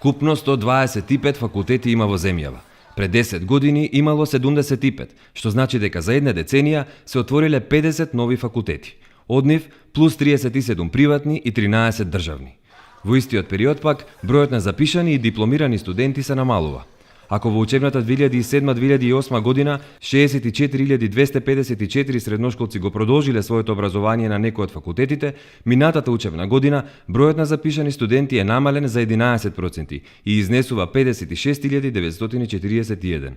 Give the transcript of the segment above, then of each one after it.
Вкупно 125 факултети има во земјава. Пред 10 години имало 75, што значи дека за една деценија се отвориле 50 нови факултети. Од нив плюс 37 приватни и 13 државни. Во истиот период пак, бројот на запишани и дипломирани студенти се намалува. Ако во учебната 2007-2008 година 64.254 средношколци го продолжиле своето образование на некој од факултетите, минатата учебна година бројот на запишани студенти е намален за 11% и изнесува 56.941.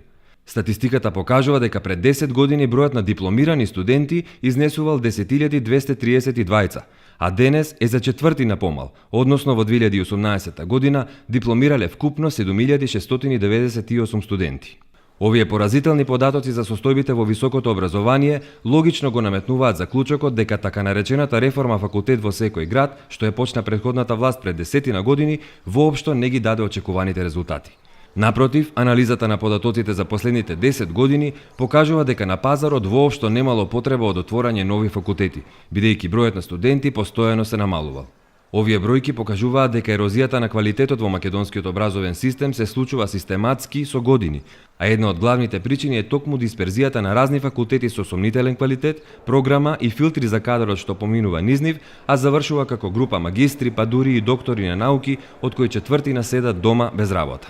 Статистиката покажува дека пред 10 години бројот на дипломирани студенти изнесувал 10.232, а денес е за четвртина помал, односно во 2018 година дипломирале вкупно 7.698 студенти. Овие поразителни податоци за состојбите во високото образование логично го наметнуваат заклучокот дека така наречената реформа факултет во секој град, што е почна претходната власт пред 10 години, воопшто не ги даде очекуваните резултати. Напротив, анализата на податоците за последните 10 години покажува дека на пазарот воопшто немало потреба од отворање нови факултети, бидејќи бројот на студенти постојано се намалувал. Овие бројки покажуваат дека ерозијата на квалитетот во македонскиот образовен систем се случува систематски со години, а една од главните причини е токму дисперзијата на разни факултети со сомнителен квалитет, програма и филтри за кадрот што поминува низ нив, а завршува како група магистри, па дури и доктори на науки, од кои четвртина седат дома без работа.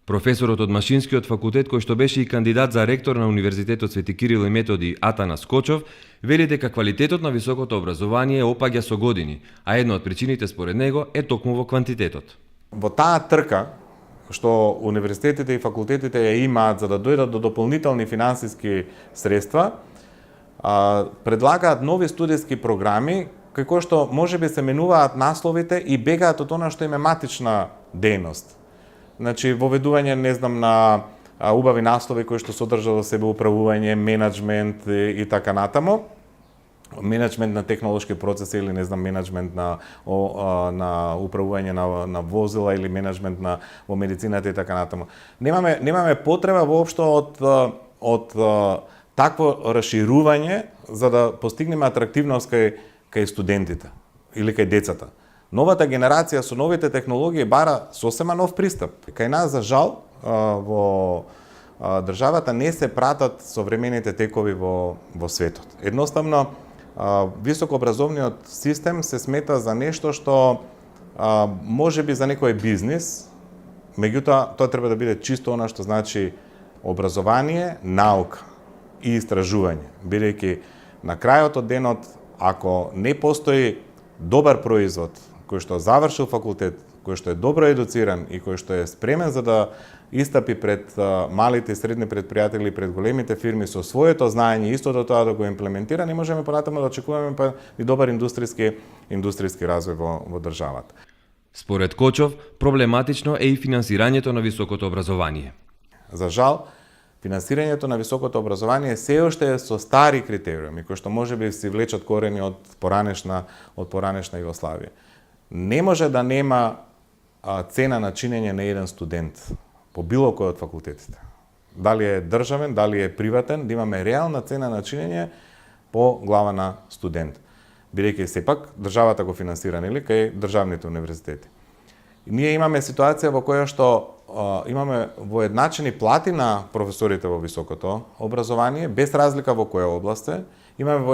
Професорот од Машинскиот факултет, кој што беше и кандидат за ректор на Универзитетот Свети Кирил и Методи Атанас Кочов, вели дека квалитетот на високото образование опаѓа со години, а една од причините според него е токму во квантитетот. Во таа трка што универзитетите и факултетите ја имаат за да дојдат до дополнителни финансиски средства, предлагаат нови студиски програми кои што можеби се менуваат насловите и бегаат од она што им е матична дејност. Значи, воведување, на убави наслови кои што содржат во себе управување, менеджмент и така натаму, менеджмент на технолошки процеси или менеджмент на управување на возила или менеджмент во медицината и така натаму. Немаме потреба воопшто од такво расширување за да постигнеме атрактивност кај студентите или кај децата. Новата генерација со новите технологии бара сосема нов пристап. Кај нас, за жал, во државата не се пратат современите текови во светот. Едноставно, високообразовниот систем се смета за нешто што можеби за некој бизнис, меѓутоа тоа треба да биде чисто она што значи образование, наука и истражување. Бидејќи на крајот од денот, ако не постои добар производ, кој што завршил факултет, кој што е добро едуциран и кој што е спремен за да истапи пред малите и средни предпријатели или пред големите фирми со своето знаење, истото тоа да го имплементира, не можеме понатаму да очекуваме и добар индустријски развој во државата. Според Кочов, проблематично е и финансирањето на високото образование. За жал, финансирањето на високото образование се уште е со стари критериуми, кои што можеби си влечат корени од поранешна Југославија. Не може да нема цена на чинење на еден студент по било кој од факултетите. Дали е државен, дали е приватен, да имаме реална цена на чинење по глава на студент. Бидејќи сепак државата го финансира, нели, кај државните универзитети. Ние имаме ситуација во која што имаме воедначени плати на професорите во високото образование, без разлика во која област е. Имаме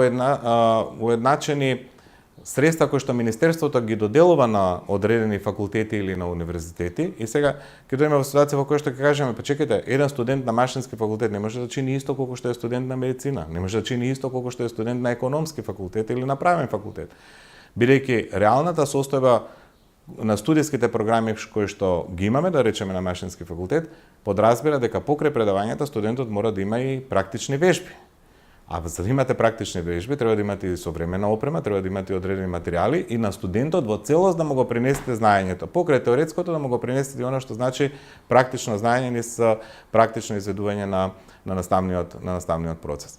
воедначени средства кои што Министерството ги доделува на одредени факултети или на универзитети, и сега ќе дојдеме во ситуација во која што ќе кажеме, па чекајте, еден студент на машински факултет не може да чини исто колку што е студент на медицина, не може да чини исто колку што е студент на економски факултет или на правен факултет. Бидејќи реалната состојба на студиските програми кои што ги имаме, да речеме на машински факултет, подразбира дека покрај предавањата студентот мора да има и практични вежби. А за да имате практични вежби, треба да имате и современа опрема, треба да имате и одредени материјали и на студентот во целост да му го пренесете знаењето. Покрај теоретското да му го пренесете и она што значи практично знаење низ практично изведување на наставниот процес.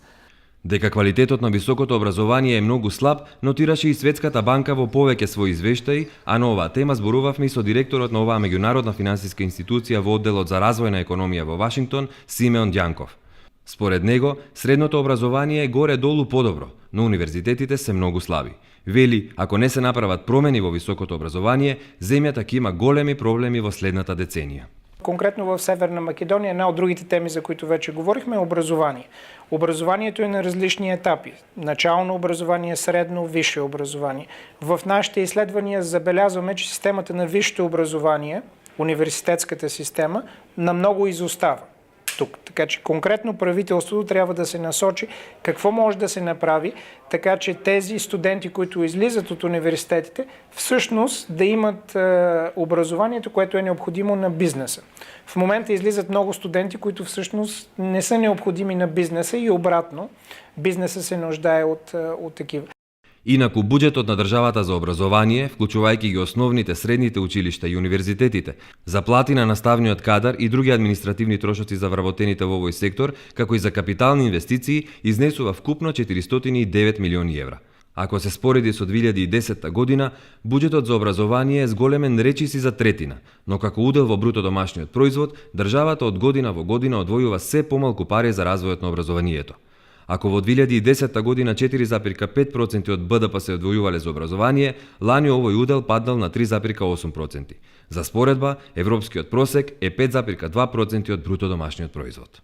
Дека квалитетот на високото образование е многу слаб, нотираше и Светската банка во повеќе своји извештаи, а на оваа тема зборувавме и со директорот на оваа меѓународна финансиска институција во одделот за развојна економија во Вашингтон, Симеон Ѓанков. Според него, средното образование е горе-долу подобро, но универзитетите се многу слаби. Вели, ако не се направат промени во високото образование, земјата ќе има големи проблеми во следната деценија. Конкретно в Северна Македония, една от другите теми, за които вече говорихме, е образование. Образованието е на различни етапи. Начално образование, средно, висше образование. В нашите изследвания забелязваме, че системата на висшето образование, университетската система, намного изостава тук. Така че конкретно правителството трябва да се насочи какво може да се направи, така че тези студенти, които излизат от университетите, всъщност да имат образованието, което е необходимо на бизнеса. В момента излизат много студенти, които всъщност не са необходими на бизнеса и обратно, бизнеса се нуждае от такива. Инаку, буџетот на државата за образование, вклучувајќи ги основните, средните училишта и универзитетите, заплати на наставниот кадар и други административни трошоци за вработените во овој сектор, како и за капитални инвестиции, изнесува вкупно 409 милиони евра. Ако се спореди со 2010 година, буџетот за образование е зголемен речиси за третина, но како удел во бруто домашниот производ, државата од година во година одвојува се помалку пари за развојот на образованието. Ако во 2010 година 4,5% од БДП се одвојувале за образование, лани овој удел паднал на 3,8%. За споредба, европскиот просек е 5,2% од бруто домашниот производ.